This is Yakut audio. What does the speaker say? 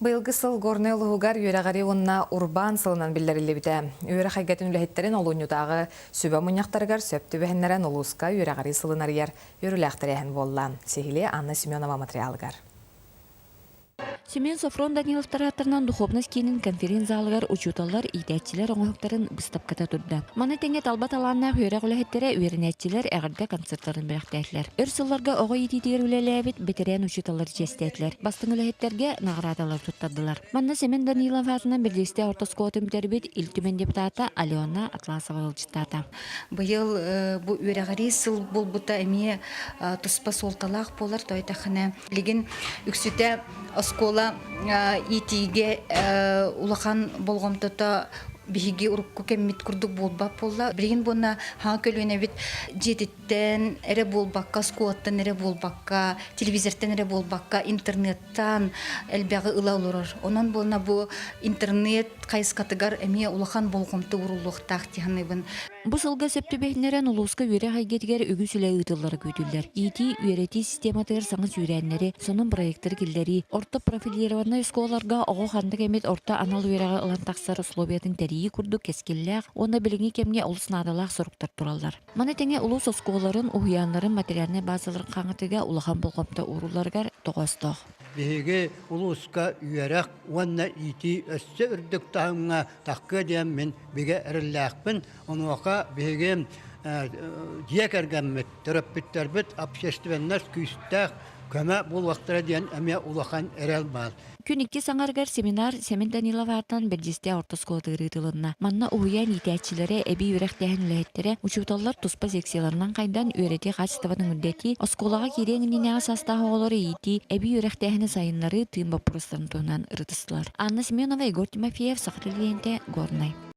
Быйылгы сыл Горнай улууһугар үөрэҕири уонна урбаан сылынан биллэриллибитэ. Үөрэх эйгэтин үлэһиттэрин олунньутааҕы сүбэ мунньахтарыгар сөп түбэһиннэрэн улууска үөрэҕири сылын арыйар үөрүүлээх тэрээһин буолла. Сиһилии Анна Семенова матырыйаалыгар. Семен Софрон Даниловтар ааттарынан Духовность киинин конференц-залыгар учууталлар, иитээччилэр оҥоһуктарын быыстапката турда. Маны тэҥэ талба талааннаах үөрэх үлэһиттэрэ, үөрэнээччилэр эҕэрдэ концертарын бэлэхтээтилэр. Өр сылларга оҕо иитиитигэр үлэлээбит бэтэрээн учууталлар чиэстээтилэр. Бастыҥ үлэһиттэргэ наҕараадалар туттардылар. Манна Семен Данилов аатынан Бэрдиэстээх орто оскуолатын бүтэрбит Ил Түмэн депутата Алена Атласова ыалдьыттаата. Быйыл бу үөрэҕирии сыл буолбута эмиэ туспа суолталаах буолар. Тоойдоххуна билигин үксүтэ оскуола иитиигэ улахан болҕомтото биһиги урукку кэммит курдук буолбат буолла. Билигин буонна хаҥа көлүөнэбит дьиэтиттэн эрэ буолбакка, оскуолаттан эрэ буолбакка, телевизортан эрэ буолбакка, интернеттан элбэҕи ыла олорор. Онон буолна бу интернет хайысхатыгар эмиэ улахан болҕомто ууруллуохтаах дии саныыбын. Бу сылга сөп түбэһиннэрэн улууска үөрэх эйгэтигэр үгүс үлэ ыытыллара күүтүллэр. Иитии, үөрэтии систематыгар саҥа сүүрээннэри, сонун проектары киллэрии, орто профилированнай оскуолаларга оҕо ханнык эмит орто анал үөрэҕи ылан тахсар условиятын тэрийии курдук кэскиллээх уонна билиҥҥи кэмҥэ олус наадалаах соруктар тураллар. Маны тэҥэ улуус оскуолаларын, уһуйааннарын материальнай базаларын хаҥатыыга улахан болҕомто уурулларыгар тоҕоостоох. Биһиги улууска үөрэх уонна иитии өссө үрдүк таһымҥа таххыа диэн мин бигэ эрэллээхпин. Онуоха биһиги дьиэ кэргэммит, төрөппүттэрбит общественность күүстээх көмө буолуохтара диэн эмиэ улахан эрэл баар. Күн иккис аҥарыгар семинар Сэмэн Данилов аатынан Бэрдьиэстээх орто оскуолатыгар ыытылынна. Манна уһуйаан иитээччилэрэ, эбии үөрэхтээһин үлэһиттэрэ, учууталлар туспа секцияларынан хайдан үөрэтии хаачыстыбатын үрдэтии, оскуолаҕа киириэн иннинээҕи саастаах оҕолору иитии, эбии үөрэхтээһини сайыннарыы тыын боппуруостарын туһунан ырытыстылар. Анна Семенова, Егор Тимофеев, Саха телевидениетэ, Горнай.